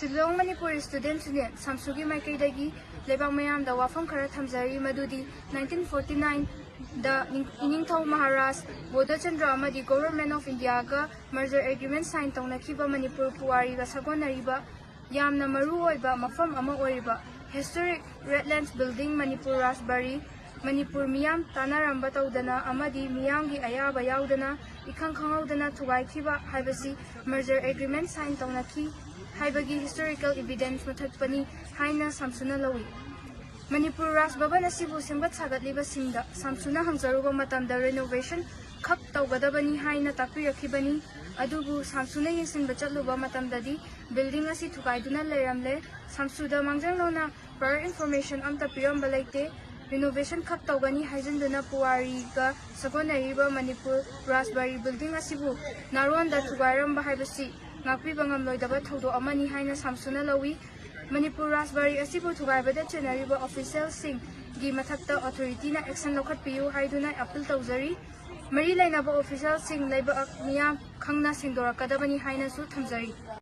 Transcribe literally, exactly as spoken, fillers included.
Shillong Manipur student union ꯁꯥꯝꯁꯨꯒꯤ ꯃꯥꯏꯀꯩꯗꯒꯤ ꯂꯩꯕꯥꯛ ꯃꯌꯥꯝꯗ ꯋꯥꯐꯝ ꯈꯔ ꯊꯝꯖꯔꯤ, ꯃꯗꯨꯗꯤ nineteen forty nine ꯗ ꯅꯤꯡ-, ꯏꯅꯤꯡꯊꯧ ꯃꯍꯥꯔꯥꯖ ꯕꯣꯙꯆꯟꯗ꯭ꯔ ꯑꯃꯗꯤ Government of Indiaꯒ merger agreement sign ꯇꯧꯅꯈꯤꯕ Manipur ꯄꯨꯋꯥꯔꯤꯒ ꯁꯥꯒꯣꯟꯅꯔꯤꯕ ꯌꯥꯝꯅ ꯃꯔꯨ ꯑꯣꯏꯕ ꯃꯐꯝ ꯑꯃ ꯑꯣꯏꯔꯤꯕ historic Redlands building Manipur ꯔꯥꯖꯕꯥꯔꯤ Manipur ꯃꯤꯌꯥꯝ ꯇꯥꯟꯅꯔꯝꯕ ꯇꯧꯗꯅ ꯑꯃꯗꯤ ꯃꯤꯌꯥꯝꯒꯤ ꯑꯌꯥꯕ ꯌꯥꯎꯗꯅ ꯏꯈꯪ ꯈꯪꯍꯧꯗꯅ ꯊꯨꯒꯥꯏꯈꯤꯕ ꯍꯥꯏꯕꯁꯤ merger agreement sign ꯇꯧꯅꯈꯤ ꯍꯥꯏꯕꯒꯤ historical evidence ꯃꯊꯛꯄꯅꯤ ꯍꯥꯏꯅ ꯁꯥꯝꯁꯨꯅ ꯂꯧꯏ꯫ ꯃꯅꯤꯄꯨꯔ ꯔꯥꯖ ꯚꯕꯟ ꯑꯁꯤꯕꯨ ꯁꯦꯝꯒꯠ ꯁꯥꯒꯠꯂꯤꯕꯁꯤꯡꯗ ꯁꯥꯝꯁꯨꯅ ꯍꯪꯖꯔꯨꯕ ꯃꯇꯝꯗ renovation ꯈꯛ ꯇꯧꯒꯗꯕꯅꯤ ꯍꯥꯏꯅ ꯇꯥꯛꯄꯤꯔꯛꯈꯤꯕꯅꯤ꯫ ꯑꯗꯨꯕꯨ ꯁꯥꯝꯁꯨꯅ ꯌꯦꯡꯁꯤꯟꯕ ꯆꯠꯂꯨꯕ ꯃꯇꯝꯗꯗꯤ building ꯑꯁꯤ ꯊꯨꯒꯥꯏꯗꯨꯅ ꯂꯩꯔꯝꯂꯦ꯫ ꯁꯥꯝꯁꯨꯗ ꯃꯥꯡꯖꯧꯅꯅ prior information ꯑꯝꯇ ꯄꯤꯔꯝꯕ ꯂꯩꯇꯦ꯫ Renovation ꯈꯛ ꯇꯧꯒꯅꯤ ꯍꯥꯏꯖꯤꯟꯗꯨꯅ ꯄꯨꯋꯥꯔꯤꯒ ꯁꯥꯒꯣꯟꯅꯔꯤꯕ ꯃꯅꯤꯄꯨꯔ ꯔꯥꯖꯕꯥꯔꯤ building ꯑꯁꯤꯕꯨ ꯅꯥꯔꯣꯟꯗ ꯊꯨꯒꯥꯏꯔꯝꯕ ꯍꯥꯏꯕꯁꯤ ꯉꯥꯛꯄꯤꯕ ꯉꯝꯂꯣꯏꯗꯕ ꯊꯧꯗꯣꯛ ꯑꯃꯅꯤ ꯍꯥꯏꯅ ꯁꯥꯝꯁꯨꯅ ꯂꯧꯏ꯫ ꯃꯅꯤꯄꯨꯔ ꯔꯥꯖꯕꯥꯔꯤ ꯑꯁꯤꯕꯨ ꯊꯨꯒꯥꯏꯕꯗ ꯆꯦꯟꯅꯔꯤꯕ officialꯁꯤꯡꯒꯤ ꯃꯊꯛꯇ authorityꯅ action ꯂꯧꯈꯠꯄꯤꯌꯨ ꯍꯥꯏꯗꯨꯅ appeal ꯇꯧꯖꯔꯤ꯫ ꯃꯔꯤ ꯂꯩꯅꯕ officialꯁꯤꯡ ꯂꯩꯕꯥꯛ ꯃꯤꯌꯥꯝ ꯈꯪꯅ ꯁꯦꯡꯗꯣꯔꯛꯀꯗꯕꯅꯤ ꯍꯥꯏꯅꯁꯨ ꯊꯝꯖꯔꯤ꯫